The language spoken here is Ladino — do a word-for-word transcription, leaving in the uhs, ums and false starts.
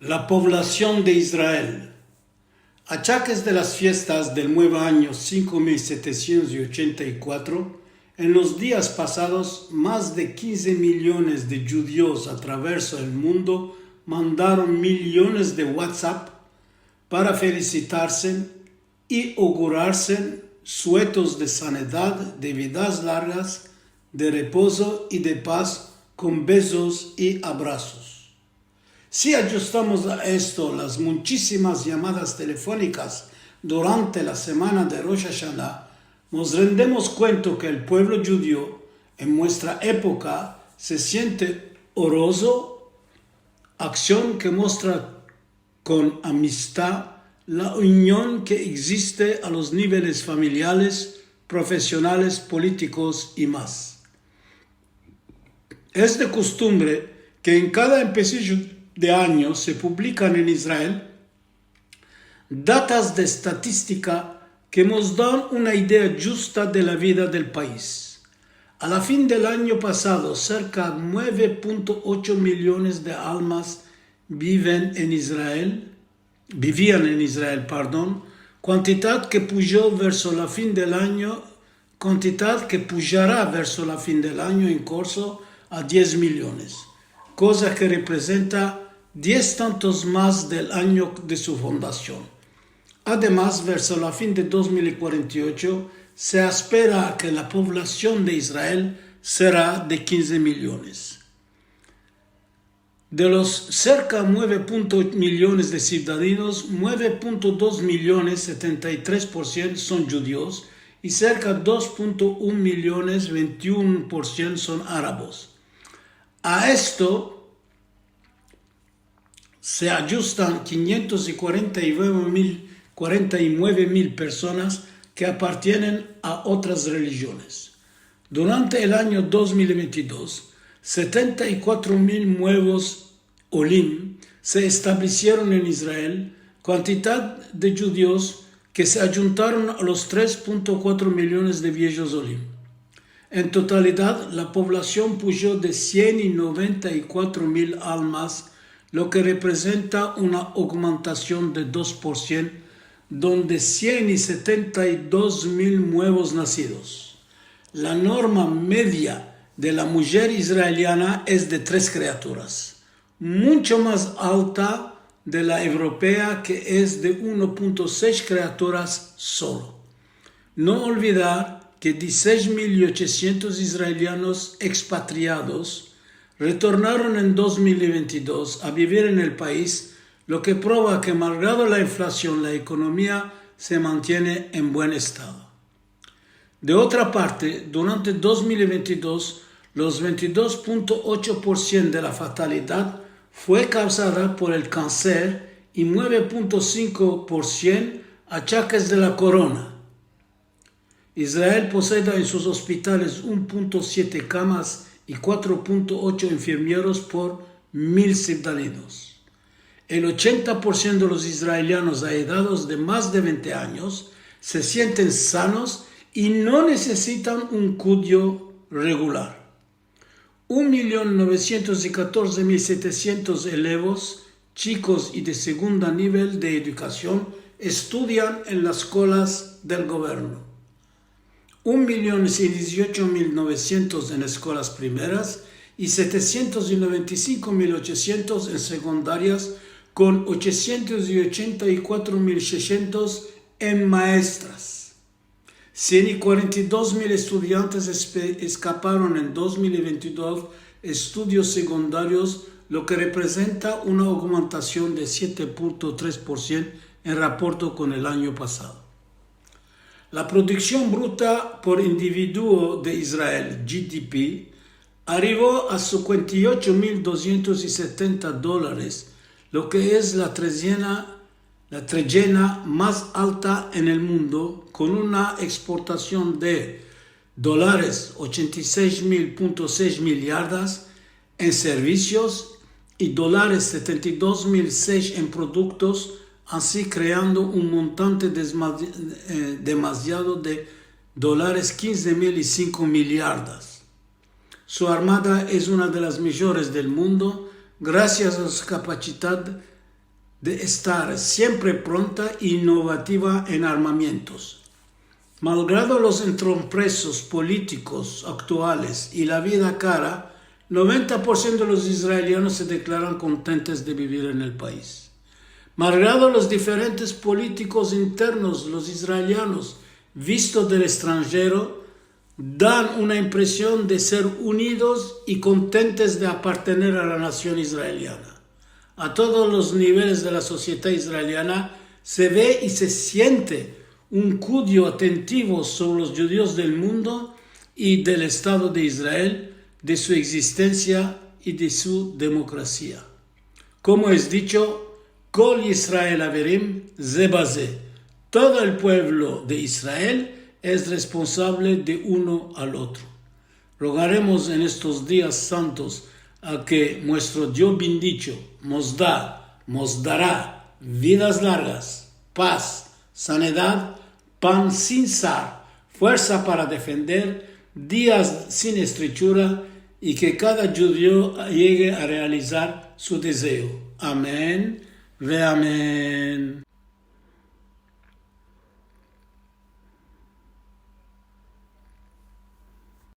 La povlasion de Israel. Achakes de las fiestas del muevo anyo sinko mil setesientos i ochenta i kuatro, en los dias pasados, mas de kinze miliones de djudios a traverso el mundo mandaron miliones de WhatsApp para felisitarse i ogurarse suetos de sanedad, de vidas largas, de repozo i de paz kon bezos i abrasos. Si adjustamos a esto las munchisimas yamadas telefonikas durante la semana de Rosh Hashanah, mos rendemos kuento ke el puevlo djudio en muestra epoka se siente orozo, aksion ke muestra kon amistad la union ke egziste a los niveles familiares, profesionales, politikos i mas. Es de kustumbre ke en kada empesijo de anyo se publikan en Israel datas de estatistika ke mos dan una idea djusta de la vida del pais. A la fin del anyo pasado, serka mueve punto ocho miliones de almas biven en Israel, bivian en Israel, pardon, kuantidad ke pujo verso la fin del anyo, kuantidad ke pujara verso la fin del anyo en kurso a diez miliones, koza ke reprezenta diez tantos mas del anyo de su fundasion. Ademas, verso la fin de dos mil i kuarenta i ocho, se espera ke la povlasion de Israel sera de kinze miliones. De los serka mueve punto ocho miliones de sivdadinos, mueve punto dos miliones, setenta i tres por sien, son djudios, i serka dos punto un miliones, vente i un por sien, son arabos. A esto se adjustan kinyentos i kuarenta i mueve mil, kuarenta i mueve mil personas ke apartienen a otras relijiones. Durante el anyo dos mil i vente i dos, setenta i kuatro mil muevos olim se establesieron en Israel, kuantidad de djudios ke se adjuntaron a los tres punto kuatro miliones de viejos olim. En totalidad, la povlasion pujo de sien i noventa i kuatro mil almas, lo ke reprezenta una ogmentasion de dos por sien, donde sien i setenta i dos mil muevos nasidos. La norma media de la mujer israeliana es de tres kriaturas, muncho mas alta de la evropea, ke es de uno punto sesh kriaturas solo. No olvidar ke dizisesh mil i ochosientos israelianos ekspatriados retornaron en dos mil i vente i dos a bivir en el pais, lo ke prova ke, malgrado la inflasion, la ekonomia se mantiene en buen estado. De otra parte, durante dos mil i vente i dos, los vente i dos punto ocho por sien de la fatalidad fue kauzada por el kanser i mueve punto sinko por sien achakes de la korona. Israel posede en sus ospitales un punto siete kamas i kuatro punto ocho enfermieros por mil sivdadinos. El ochenta por sien de los israelianos a edados de mas de vente anyos se sienten sanos i no nesesitan un kuidao regular. Un milion novesientos i katorze mil setesientos elevos, chikos i de segunda nivel de edukasion, estudian en las eskolas del governo. Un milion i diziocho mil novesientos en eskolas primeras i setesientos i noventa i sinko mil ochosientos en sekundarias, kon ochosientos i ochenta i kuatro mil sesientos en maestras. Sien i kuarenta i dos mil estudiantes espe-, eskaparon en dos mil i vente i dos estudios sekundarios, lo ke reprezenta una ogmentasion de siete punto tres por sien en raporto kon el anyo pasado. La produksion bruta por individuo de Israel, G D P, arivo a sinkuenta i ocho mil dosientos i setenta dolares, lo ke es la trezena, la trezena mas alta en el mundo, kon una eksportasion de dolares ochenta i sesh mil punto sesh miliardas en servisios i dolares setenta i dos mil sesh en produktos, ansi kreando un montante desma-, eh, demasiado de dolares kinze mil i sinko miliardas. Su armada es una de las mijores del mundo, grasias a su kapasidad de estar siempre pronta i inovativa en armamientos. Malgrado los entrompresos politikos aktuales i la vida kara, noventa por siento de los israelianos se deklaran kontentes de bivir en el pais. Malgrado los diferentes politikos internos, los israelianos, visto del estranjero, dan una impresion de ser unidos i kontentes de apartener a la nasion israeliana. A todos los niveles de la sosiedad israeliana se ve i se siente un kudio atentivo sovre los djudios del mundo i del Estado de Israel, de su egzistensia i de su demokrasia. Komo es dicho, Kol Israel averim ze baze, todo el puevlo de Israel es responsavle de uno al otro. Rogaremos en estos dias santos a ke muestro Dio bendicho mos da, mos dara vidas largas, pas, sanedad, pan sin sar, fuersa para defender, dias sin estrechura, i ke kada djudio yegue a realizar su dezeo. Amen ve amen.